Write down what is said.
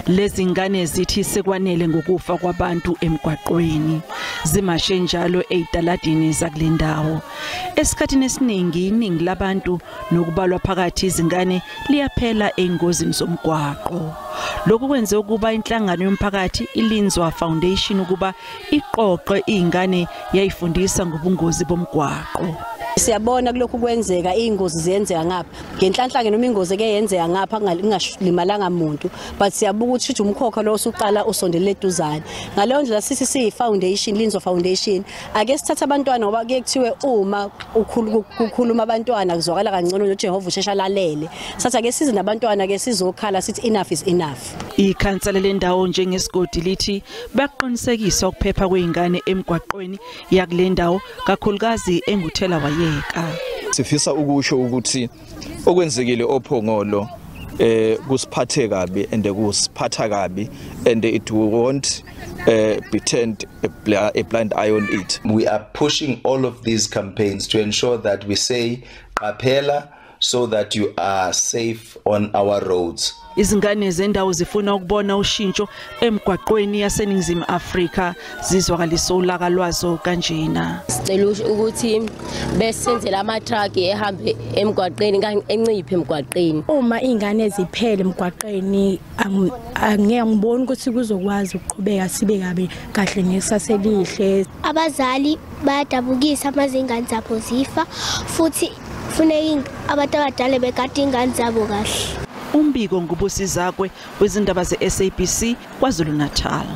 Lezi ngane zithi sekwanele ngokufa kwabantu emgwaqweni. Zimashe njalo ezitaladini zakule ndawo. Esikhathini esiningi iningi labantu nokubalwa phakathi izingane liyaphela engozini zomgwaqo. Lokhu kwenze ukuba inhlangano yomphakathi iLinzwa Foundation ukuba iqoqe izingane yayifundisa ngobungozi bomgwaqo. Siyabona kulokhu kwenzeka ingozi ziyenzeka ngapha ngenhlanhla ke noma ingozi ke yenzeka ngapha kungalimalanga umuntu, but siyabuka ukuthi umkhokha lo usuqala usondele eduzane. Ngaleyo ndlela sithi siyi foundation, Linzwa Foundation, ake sithathe abantwana ngoba kuye kuthiwe uma ukukhuluma abantwana kuzwakala kangcono noJehova ushesha lalele. Sathi ake size nabantwana ke sizokhala sithi enough is enough. Ikhansela lendawo njengesigodi lithi baqinisekisa ukuphepha kweingane emgwaqweni yakule ndawo, kakhulukazi enguthela wayeka. Sifisa ukusho ukuthi okwenzekile oPhongolo kusiphathe kabi and kusiphatha kabi and it won't be turned a blind eye on it. We are pushing all of these campaigns to ensure that we say qaphela so that you are safe on our roads. Izingane zendawo zifuna ukubona ushintsho emgwaqweni yaseNingizimu Afrika, zizwakalisa ulaka lwazo kanjena. Sicela ukuthi besenzele ama-truck ehambe emgwaqeni enciphe emgwaqeni. Uma ingane ziphele emgwaqeni angeke ngibone ukuthi kuzokwazi ukuqhubeka sibe kabe kahle nekusasa elihle. Abazali bayadabukisa uma izingane zabo zifa, futhi kufuneka abantu abadala begade ingane zabo kahle. Umbiko nguBusizakwe wezindaba ze-SABC KwaZulu-Natal.